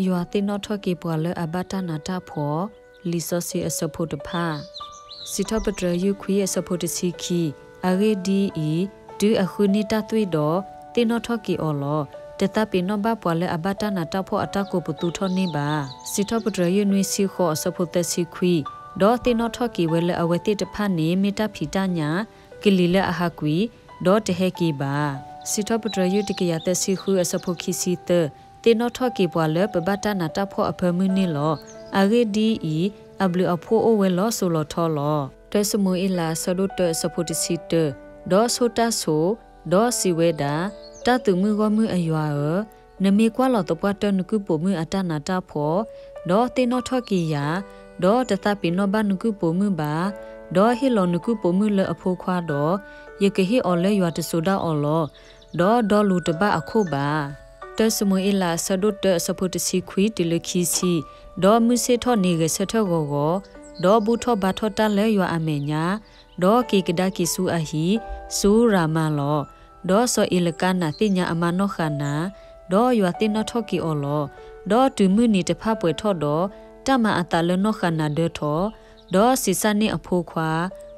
ယွၤသ့ၣ်နီၣ်ထီၣ်က့ၤပှၤလၢအဘၣ်တၢ်နးတၢ်ဖှီၣ်, လံာ်စီဆှံအဆၢဖိတဖၣ်. စံးထီၣ်ပတြၢၤယုၢ်ခွံအဆၢဖိတဆံခံ, အဂ့ၢ်ဒ်အံၤ, တုၤအဃုန့ၢ်တၢ်သွံၣ်ဒီး, သ့ၣ်နီၣ်ထီၣ်က့ၤအီၤလီၤ. တသးပ့ၤနီၣ်ဘၣ်ပှၤလၢအဘၣ်တၢ်နးတၢ်ဖှီၣ်အတၢ်ကိးပသူထီၣ်န့ၢ်ဘၣ်. စံးထီၣ်ပတြၢၤယုၢ်နွံဆံဃိးအဆၢဖိသၢဆံခွံ, ဒီးသ့ၣ်နီၣ်ထီၣ်က့ၤဝဲလၢအဝဲသ့ၣ်တဖၣ်န့ၣ် မ့ၢ်တၢ်ဖံးတၢ်ညၣ်, ကလံၤလၢအဟးကွံာ်, ဒီးတဟဲက့ၤဘၣ်. စံးထီၣ်ပတြၢၤယုၢ်တကယၤသၢဆံဃုအဆၢဖိခံဆံသၢ, သ့ၣ်နီၣ်ထီၣ်က့ၤပှၤလၢပဘၣ်တၢ်နးတၢ်ဖှီၣ်အဖၢမုၢ်န့ၣ်လီၤ. အဂ့ၢ်ဒ်အံၤ, အဘျုးအဖှိၣ်အိၣ်ဝဲလီၤစိၤလီၤထီလီၤ. တၢၢ်စမူၤအ့လးအဆၢဒိၣ်တၢအဆၢဖိတဆံတၢ, ဒီးဆိၣ်တၢ်ဆိၣ်, ဒီးစံးဝဲဒၣ်, တၢ်သုးမုၢ်ဂီၢ်မုၢ်အယွၤဧၢ, နမ့ၢ်ကွၢ်လီၤသပှၢ်တၢၢ်နကုၢ်ပိာ်မုၣ်အတၢ်နးတၢ်ဖှီၣ်, ဒီးသ့ၣ်နီၣ်ထီၣ်က့ၤယၤ, ဒီးတသးပ့ၤနီၣ်ဘၣ်နကုၢ်ပိာ်မုၣ်ဘၣ်, ဒီးဟ့ၣ်လီၤနကုၢ်ပိာ်မုၣ်လၢအဖိခွါဒီး, ယကဟ့ၣ်အီၤလၢယွၤတစိၤဒၣ်အီၤလီၤ. ဒီးဒီလူၤတဘၣ်အခိၣ်ဘၣ်. တၢၢ်စမူၤအ့လးအဆၢဒိၣ်တၢအဆၢဖိတဆံခွံတုၤလၢခံဆံ, ဒီးမုၢ်ဆ့ၣ်ထီၣ်န့ၣ်ဂဲၤဆၢထၢၣ်ဂီၤဂီၤ, ဒီးဘူၣ်ထီၣ်ဘါထီၣ်တၢ်လၢယွၤအမဲာ်ညါ, ဒီးက့ၤကဒါက့ၤဆူအဟံၣ်, ဆူရၤမၤလီၤ. ဒီးစီၤအ့လကါနၤသ့ၣ်ညါအမါနီၢ်ဃၤနၤ, ဒီးယွၤသ့ၣ်နီၣ်ထီၣ်က့ၤအီၤလီၤ. ဒီးတုၤမုၢ်နံၤတဖၣ်ပှဲၤထီၣ်ဒီး, တၢ်မၤအသးလၢနီၢ်ဃၤနၤဒၢထီၣ်, ဒီးစံးစၢ်န့ၢ်အဖိခွါ,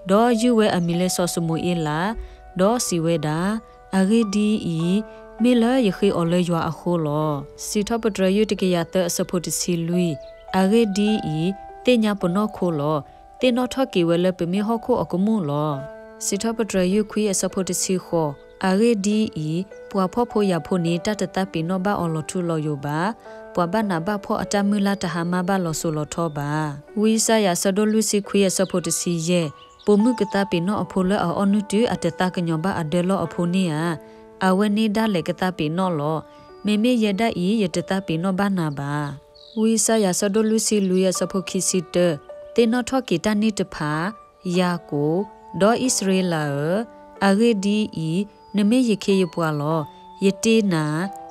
ဒီးယုၢ်ဝဲအမံၤလၢစီၤစမူၤအ့လး, ဒီးစံးဝဲဒၣ်, အဂ့ၢ်ဒ်အံၤ, မ့ၢ်လၢယဃ့အီၤလၢယွၤအဃိလီၤ. စံးထီၣ်ပတြၢၤယုၢ်တကယၤသၢအဆၢဖိတဆံလွံၢ်, အဂ့ၢ်ဒ်အံၤ, သ့ၣ်ညါပနီၢ်ခိလီၤ. သ့ၣ်နီၣ်ထီၣ်က့ၤဝဲလၢပမ့ၢ်ဟီၣ်ခိၣ်အကမူၣ်လီၤ. စံးထီၣ်ပတြၢၤယုၢ်ခွံအဆၢဖိတဆံဃိး, အဂ့ၢ်ဒ်အံၤ, ပှၤဖှီၣ်ဖိယာ်ဖိန့ၣ် တၢ်တသးပ့ၤနီၣ်ဘၣ်အီၤလီၤထူလီၤယိာ်ဘၣ်. ပှၤဘၣ်နးဘၣ်ဖှီၣ်အတၢ်မုၢ်လၢ်တဟါမၢ်ဘၣ်လီၤစိၤလီၤထီဘၣ်. ဝံယၡါယၤအဆၢဒိၣ်လွံၢ်ဆံခွံအဆၢဖိတဆံယဲၢ်, ပိာ်မုၣ်ကသးပ့ၤနီၣ်အဖိလၢအအီၣ်နုၢ်တုၤအတသးကညီၤဘၣ်အဒၢလီၢ်အဖိန့ၣ်ဧါ. အဝဲန့ၣ်ဒၣ်လဲာ်ကသးပ့ၤနီၣ်လီၤ. မ့မ့ၢ်ယဲဒၣ်အံၤ ယတသးပ့ၤနီၣ်ဘၣ်နၤဘၣ်. ဝံယၡါယၤအဆၢဒိၣ်လွံၢ်ဆံလွံၢ်အဆၢဖိခံဆံတၢ, သ့ၣ်နီၣ်ထီၣ်က့ၤတၢ်န့ၣ်တဖၣ်, ယၤကိာ်, ဒီးအံၣ်စရ့လးဧၢ, အဂ့ၢ်ဒ်အံၤ, နမ့ၢ်ယခ့ယပှၤလီၤ. ယတ့နၤ,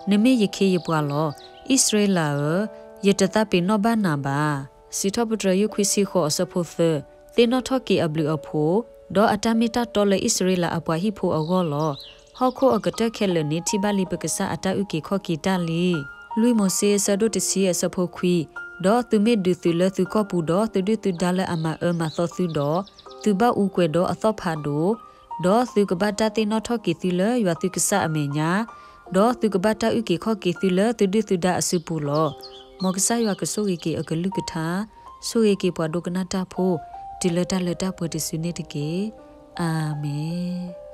နမ့ၢ်ယခ့ယပှၤလီၤ. အံၣ်စရ့လးဧၢ, ယတသးပ့ၤနီၣ်ဘၣ်နၤဘၣ်. စံးထီၣ်ပတြၢၤယုၢ်ခွံဆံဃိးအဆၢဖိသၢ, သ့ၣ်နီၣ်ထီၣ်က့ၤအဘျုးအဖှိၣ်, ဒီးအတၢ်မ့ၢ်တၢ်တီလၢအံၣ်စရ့လးအပှၤဟံၣ်ဖိအဂီၢ်လီၤ. ဟီၣ်ခိၣ်အကတၢၢ်ခဲလၢာ်န့ၣ် ထံၣ်ဘၣ်လံပကစၢ်အတၢ်အုၣ်က့ၤခီၣ်က့ၤတၢ်လံ. လွံၢ်မိၤၡ့အဆၢဒိၣ်တဆံအဆၢဖိခွံ, ဒီးသုမ့ၢ်ဒုးသုးလၢသုကီၢ်ပူၤဒီးသုဒုၣ်သုဒါလၢအမၤအၢမၤသီသုဒီး, သုဘၣ်အူကွဲၤဒီးအသီၣ်ဖးဒိၣ်, ဒီးသုကဘၣ်တၢ်သ့ၣ်နီၣ်ထီၣ်က့ၤသုလၢယွၤသုကစၢ်အမဲာ်ညါ, ဒီးသုကဘၣ်တၢ်အုၣ်က့ၤခီၣ်က့ၤသုလၢသုဒုၣ်သုဒါအစုပူၤလီၤ. မ်ကစၢ်ယွၤကဆိၣ်ဂ့ၤက့ၤအကလုၢ်ကထါ, ဆိၣ်ဂ့ၤက့ၤပှၤဒိကနၣ်တၢ်ဖိ, တုၤလၢတၢ်လၢတၢ်ပှဲၤတစုန့ၣ်တက့ၢ်. အၤမ့ၣ်.